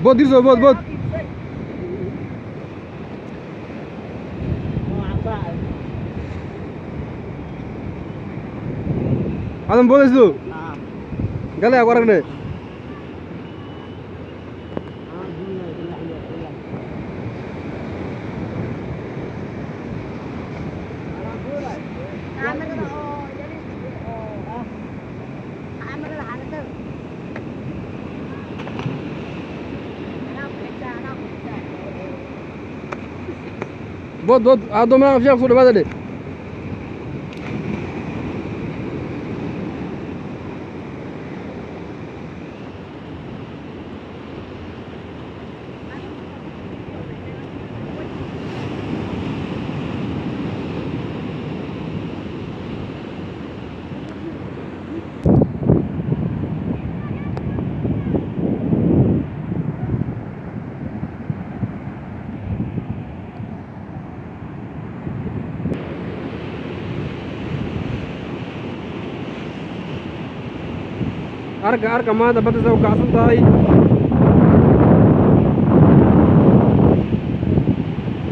Bood dirso, bood bood. Adan boodayso galay ku aragnay. Bood bood aado ma afshaa ku dhawaada dhe. Arka arka maanta badda soo kacsan tahay.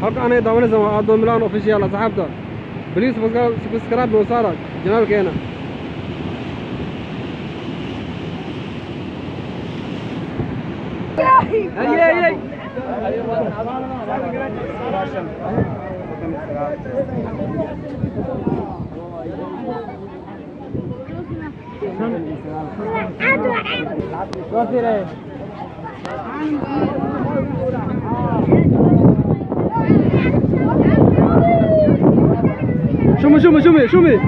Halka anay daawanaysa waa Aado Milan Official. Asxaabta, please subscribe noo saara janaalkeena. Haye haye. شومي شومي شومي شومي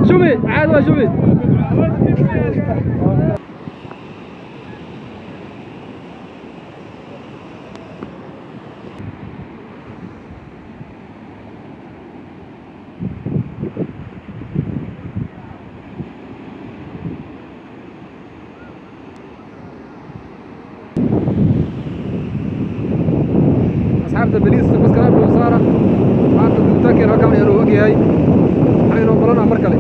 شومي عاد شومي. Asxaabta, please subscribe noo saara. Maanta duubitaankeena halkaan ayaa noo ogyahay. Waxaa inoo balanaa mar kale.